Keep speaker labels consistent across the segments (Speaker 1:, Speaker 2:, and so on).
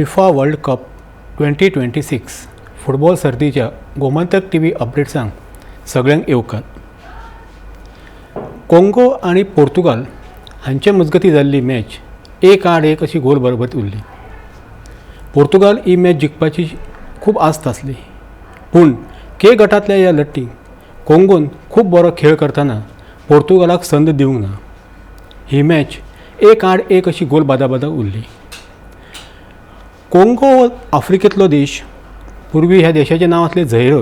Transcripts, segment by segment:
Speaker 1: FIFA world cup 2026 football सर्तीच्या Gomantak T V अपडेट्सांक सगळ्यांक येवकार. कोंगो आनी पोर्तुगाल हांचे मजगतीं जाल्ली मॅच 1-1 अशी गोल बरोबर उरली. पोर्तुगाल ही मॅच जिखपाची खूब आस्त आसली, पूण के गटांतल्या ह्या लढतीक कोंगोन खूब बरो खेळ करतना पोर्तुगालाक संद दिवंक ना. ही मॅच 1-1 अशी गोल बादाबादा उरली. कोंगो हो आफ्रिकेंतलो देश. पूर्वी ह्या देशाचें नांव आसलें झैर.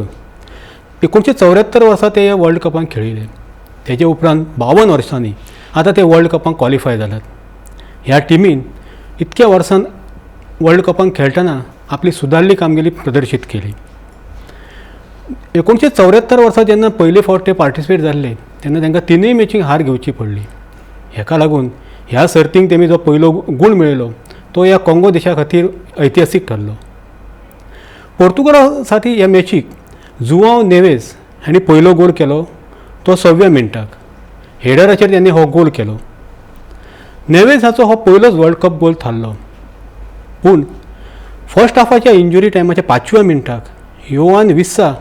Speaker 1: 1974 वर्सा ते ह्या वर्ल्ड कपान खेळिल्ले. तेजे उपरांत 52 वर्सांनी आतां ते वर्ल्ड कपाक क्वॉलिफाय जाल्यात. ह्या टिमीन इतक्या वर्सान वर्ल्ड कपान खेळटना आपली सुदारली कामगिरी प्रदर्शीत केली. 1974 वर्सा जेन्ना पयले फावट ते पार्टिसिपेट जाल्ले तेन्ना तांकां तिनूय मॅचींक हार घेवची पडली. हेका लागून ह्या सर्तींक तेमी जो पयलो गूण मेळयलो तो ह्या काँगो देशा खातीर ऐतिहासीक ठरलो. पोर्तुगाला साठी ह्या मॅचीक जुआंव नेवेस हांणी पयलो गोल केलो तो 6व्या मिनटाक. हेडराचेर त्यांनी हो गोल केलो. नेवेस हाचो हो पयलोच वर्ल्ड कप गोल थारलो. पूण फर्स्ट हाफाच्या इंजुरी टायमाच्या 5व्या मिनटाक योआन विस्सा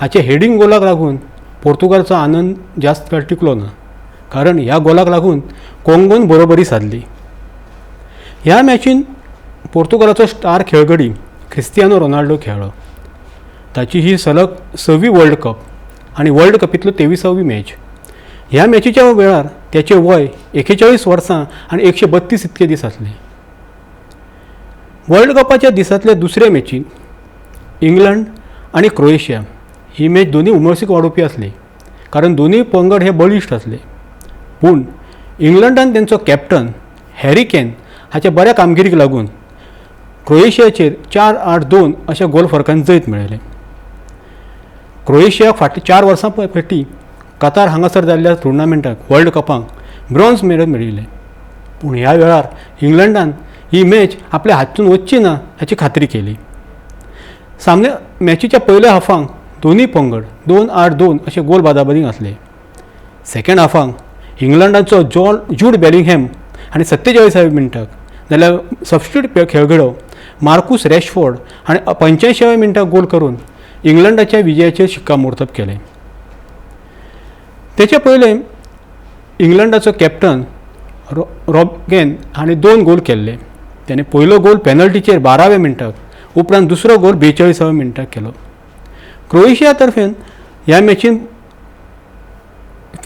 Speaker 1: हाच्या हेडींग गोलाक लागून पोर्तुगालचो आनंद जास्त काळ टिकलो ना, कारण ह्या गोलाक लागून कोंगोन बरोबरी सादली. ह्या मॅचीन पोर्तुगालाचो स्टार खेळगडी क्रिस्तियानो रोनाल्डो खेळ्ळो. ताची ही सलग 6वी वर्ल्ड कप आनी वर्ल्ड कपींतलो 23वी मॅच. ह्या मॅचीच्या वेळार त्याचें वय 41 वर्सां आनी 132 इतके दीस आसले. वर्ल्ड कपाच्या दिसांतल्या दुसऱ्या मॅचींत इंग्लंड आनी क्रोएशिया ही मॅच दोनूय उमळशीक वाडोवपी आसली, कारण दोनूय पंगड हे बळिश्ट आसले. पूण इंग्लंडान तेंचो कॅप्टन हॅरी केन हाच्या बऱ्या कामगिरीक लागून क्रोएशियाचेर 4-2 अशा गोल फरकान जैत मेळयलें. क्रोएशियाक फाटलीं 4 वर्सां फाटीं कतार हांगासर जाल्ल्या टुर्नामेंटाक वर्ल्ड कपाक ब्रॉन्ज मेडल मेळिल्लें. पूण ह्या वेळार इंग्लंडान ही मॅच आपल्या हातसून वचची ना हाची खात्री केली. सामने मॅचीच्या पयल्या हाफांक दोनूय पंगड 2-2 अशे गोल बादाबादीक आसले. सेकंड हाफांक इंग्लंडाचो जॉन जूड बेलिंगहॅम आनी 47व्या मिनटाक, जाल्यार सबस्टिट्यूट खेळगडो मार्कूस रॅशफोर्ड हाणें 85व्या मिनटाक गोल करून इंग्लंडाच्या विजयाचेर शिक्कामोर्तब केलें. तेचे पयलें इंग्लंडाचो कॅप्टन रॉबगेन हाणें 2 गोल केल्ले. तेणें पयलो गोल पेनल्टीचेर 12व्या मिनटाक, उपरांत दुसरो गोल 42व्या मिनटाक केलो. क्रोएशिया तर्फेन ह्या मॅचीन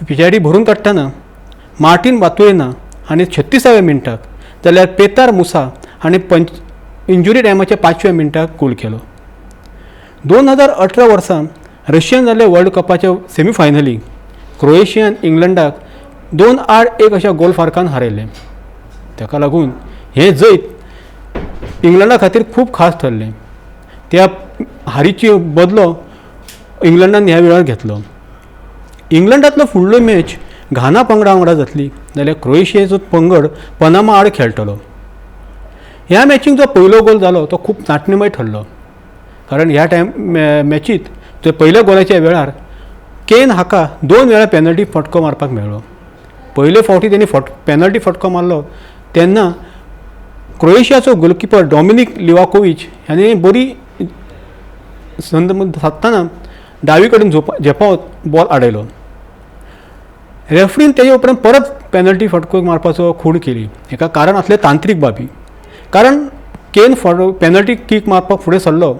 Speaker 1: पिछाडी भरून काडटना मार्टीन बातुएना हाणें 36व्या मिनटाक, जाल्यार पेतार मुसा हाणें इंजुरी टायमाच्या 5व्या मिनटाक गोल केलो. 2018 वर्सा रशियन जाल्ल्या वर्ल्ड कपाच्या सेमीफायनलीक क्रोएशियान इंग्लंडाक 2-1 अशा गोल फरकान हारयलें. ताका लागून हें जैत इंग्लंडा खातीर खूब खास ठरलें. त्या हारीची बदलो इंग्लंडान ह्या वेळार घेतलो. इंग्लंडांतलो फुडलो मॅच घाना पंगडा वांगडा जातली, जाल्यार क्रोएशियाचो पंगड पनामा आड खेळटलो. ह्या मॅचीक जो पयलो गोल जालो तो खूब नाटणीमय ठरलो, कारण ह्या टायम मॅचीत जो पयल्या गोलाच्या वेळार केन हाका 2 वेळा पेनल्टी फटको मारपाक मेळ्ळो. पयले फावटी तेणी पेनल्टी फटको मारलो तेन्ना क्रोएशियाचो गोलकिपर डॉमिनीक लिवाकोवीच हाणें बरी संद सादतना डावी कडेन झेपावत बॉल आडयलो. रेफ्रीन तेजे उपरांत परत पेनल्टी फटको मारपाचो खूण केली. हेका कारण आसलें तांत्रीक बाबी, कारण केन पेनल्टी कीक मारपाक फुडें सरलो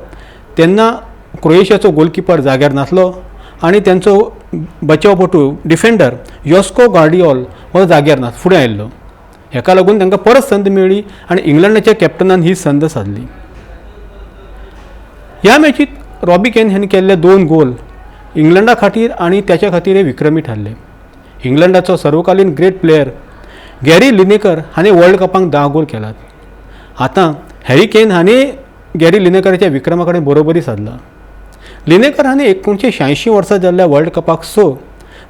Speaker 1: तेन्ना क्रोएशियाचो गोलकिपर जाग्यार नासलो आनी तेंचो बचावपटू डिफेंडर योस्को गार्डिओल हो जाग्यार ना फुडें आयिल्लो. हेका लागून तांकां परत संद मेळ्ळी आनी इंग्लंडाच्या कॅप्टनान ही संद सादली. ह्या मॅचीत रॉबी केन हांणी केल्ले 2 गोल इंग्लंडा खातीर आनी त्याच्या खातीर हे विक्रमी ठरले. इंग्लंडाचो सर्वकालीन ग्रेट प्लेयर गॅरी लिनेकर हाणें वर्ल्ड कपाक 10 गोल केलात. आतां हॅरी केन हाणें गॅरी लिनेकराच्या विक्रमा कडेन बरोबरी सादला. लिनेकर हाणें 1986 वर्सा जाल्ल्या वर्ल्ड कपाक 6,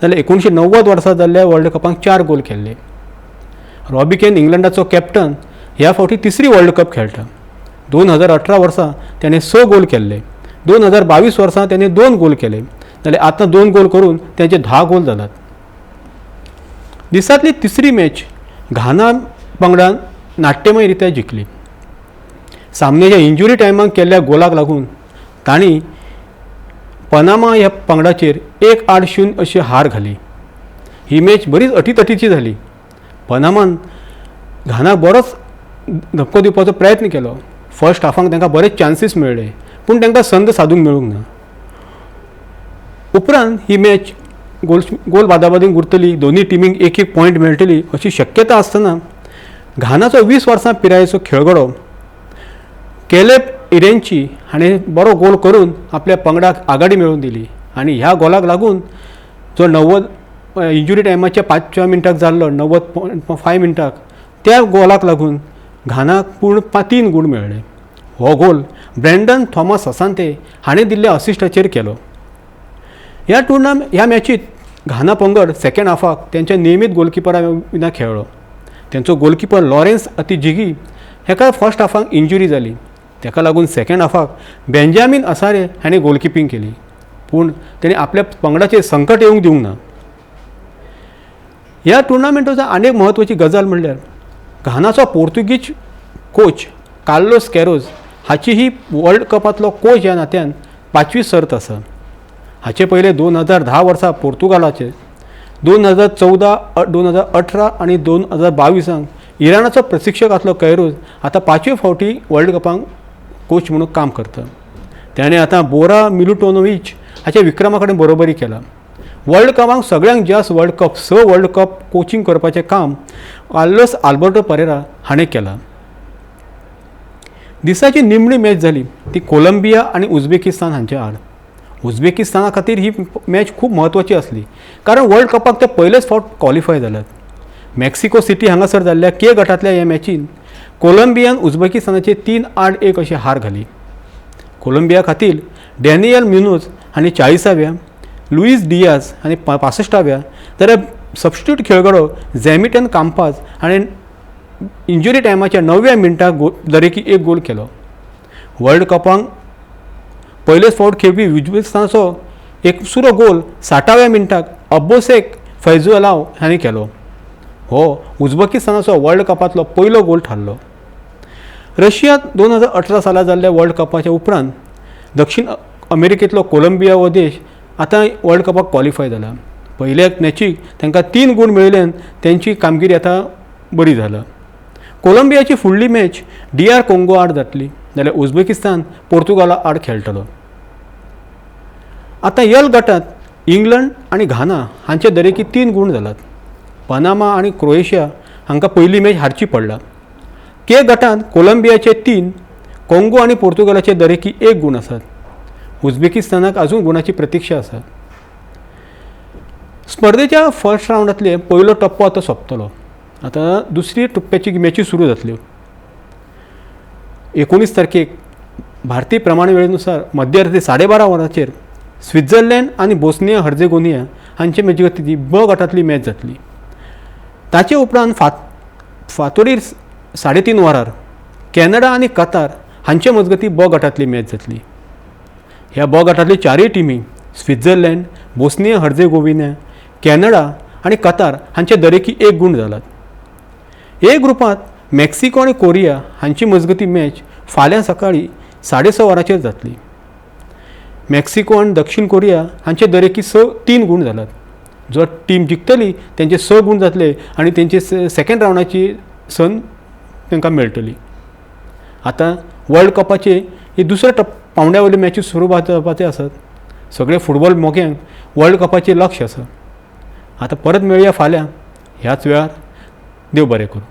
Speaker 1: जाल्यार 1990 वर्सा जाल्ल्या वर्ल्ड कपाक 4 गोल केल्ले. रॉबी केन इंग्लंडाचो कॅप्टन ह्या फावटी तिसरी वर्ल्ड कप खेळटा. 2018 वर्सा तेणें 6 गोल केल्ले. 2022 वर्सा तेणें 2 गोल केले, जाल्यार आतां 2 गोल करून तेजे 10 गोल जाल्यात. दिसांतली तिसरी मॅच घाना पंगडान नाट्यमय रित्या जिखली. सामन्याच्या इंजुरी टायमाक केल्ल्या गोलाक लागून तांणी पनामा ह्या पंगडाचेर 1-0 अशी हार घाली. ही मॅच बरीच अटीतटीची जाली. पनामान घानाक बरोच धपको दिवपाचो प्रयत्न केलो. फर्स्ट हाफाक तांकां बरेच चान्सीस मेळ्ळे पूण तांकां संद सादूंक मेळूंक ना. उपरांत ही मॅच गोल बादाबादीन उरतली, दोनूय टिमींक एक एक पॉयंट मेळटली अशी शक्यता आसतना घानाचो 20 वर्सां पिरायेचो खेळगडो केलेब इरेंची हाणें बरो गोल करून आपल्या पंगडाक आघाडी मेळोवन दिली आनी ह्या गोलाक लागून जो 90 इंजुरी टायमाच्या 5व्या मिनटाक जाल्लो 90.5 मिनटाक त्या गोलाक लागून घानाक पूर्ण 3 गूण मेळ्ळे. हो गोल ब्रँडन थॉमस असांते हाणें दिल्ल्या असिस्टाचेर केलो. ह्या ह्या मॅचीत घाना पंगड सेकेंड हाफाक तेंच्या नियमीत गोलकिपरा विना खेळ्ळो. तेंचो गोलकिपर लॉरेन्स अतिजिगी हेका फर्स्ट हाफाक इंजुरी जाली. तेका लागून सेकेंड हाफाक बेंजामीन असारे हाणें गोलकिपींग केली पूण तेणें आपल्या पंगडाचेर संकट येवंक दिवंक ना. ह्या टुर्नामेंटाचो आनीक म्हत्वाची गजाल म्हणल्यार घानाचो पोर्तुगीज कोच कार्लोस कॅरोज हाची ही वर्ल्ड कपांतलो कोच ह्या नात्यान 5वी सर्त आसा. हाचे पयले 2010 वर्सा पोर्तुगालाचे, 2014, 2018 आनी 2022 इराणाचो प्रशिक्षक आसलो कैरोज आतां 5वे फावटी वर्ल्ड कपांक कोच म्हणून काम करता. ताणें आतां बोरा मिलुटोनोवीच हाच्या विक्रमा कडेन बरोबरी केला. वर्ल्ड कपांक सगळ्यांक जास्त world cup 6 world cup coaching करपाचें काम कार्लोस आल्बर्टो परेरा हाणें केलां. दिसाची निमणी मॅच जाली ती कोलंबिया आनी उझबेकिस्तान हांचे आड. उझबेकिस्ताना खातीर ही मॅच खूब म्हत्वाची आसली कारण वर्ल्ड कपाक ते पयलेच फावट क्वॉलिफाय जाल्यात. मेक्सिको सिटी हांगासर जाल्ल्या के गटांतल्या ह्या मॅचीन कोलंबियान उझबेकिस्तानाचेर 3-1 अशी हार घाली. कोलंबिया खातीर डॅनियल म्युनोज हांणी 40व्या, लुईस डियाज हांणी 65व्या जाल्यार सबस्टिट्यूट खेळगडो झॅमिटन काम्पाज हाणें इंजुरी टायमाच्या 9व्या मिनटाक दरेकी 1 गोल केलो. वर्ल्ड कपाक पयलेच फावट खेळपी उझबेकिस्तानाचो एकसुरो गोल 60व्या मिनटाक अब्बोसेक फैजुलाव हांणी केलो. हो उझबेकिस्तानाचो वर्ल्ड कपांतलो पयलो गोल थारलो. रशियांत 2018 साला जाल्ल्या वर्ल्ड कपाच्या उपरांत दक्षिण अमेरिकेंतलो कोलंबिया हो देश आतां वर्ल्ड कपाक क्वॉलिफाय जाला. पयल्या मॅचीक तांकां 3 गूण मेळिल्ल्यान तेंची कामगिरी आतां बरी जाला. कोलंबियाची फुडली मॅच DR Congo आड जातली जाल्यार उझबेकिस्तान पोर्तुगाला आड खेळटलो. आतां यल गटांत इंग्लंड आनी घाना हांचे दरेकी 3 गूण जाल्यात. पनामा आनी क्रोएशिया हांकां पयली मॅच हारची पडला. के गटांत कोलंबियाचे 3, काँगो आनी पोर्तुगालाचे दरेकी 1 गूण आसात. उझबेकिस्तानाक अजून गुणाची प्रतिक्षा आसा. स्पर्धेच्या फर्स्ट रावंडांतले पयलो टप्पो आतां सोंपतलो. आतां दुसरी टप्प्याची मॅची सुरू जातल्यो. 19 तारखेक भारतीय प्रमाण वेळेनुसार मध्यरात्री 12:30 वरांचेर स्वित्झर्लंड आनी बोस्निया हर्जेगोनिया हांचे मजगतीं ब गटांतली मॅच जातली. ताचे उपरांत फांतोडीर 3:30 वरार कॅनडा आनी कतार हांचे मजगतीं ब गटांतली मॅच जातली. ह्या ब गटांतली 4 टिमी स्वित्झर्लंड, बोस्निया हर्जेगोविना, कॅनडा आनी कतार हांचे दरेकी 1 गूण जाल्यात. ए ग्रुपांत मेक्सिको आनी कोरिया हांची मजगती मॅच फाल्यां सकाळीं 6:30 वरांचेर जातली. मेक्सिको आनी दक्षिण कोरिया हांचे दरेकी 3 गूण जाल्यात. जो टीम जिखतली तेंचे 6 गूण जातले आनी तेंचे सेकेंड रावंडाची संद तांकां मेळटली. आतां वर्ल्ड कपाचे ही दुसऱ्या पावंड्या वयल्यो मॅची सुरू जावपाचे आसात. सगळे फुटबॉल मोग्यांक वर्ल्ड कपाचेर लक्ष आसा. आतां परत मेळया फाल्यां ह्याच वेळार. देव बरें करूं.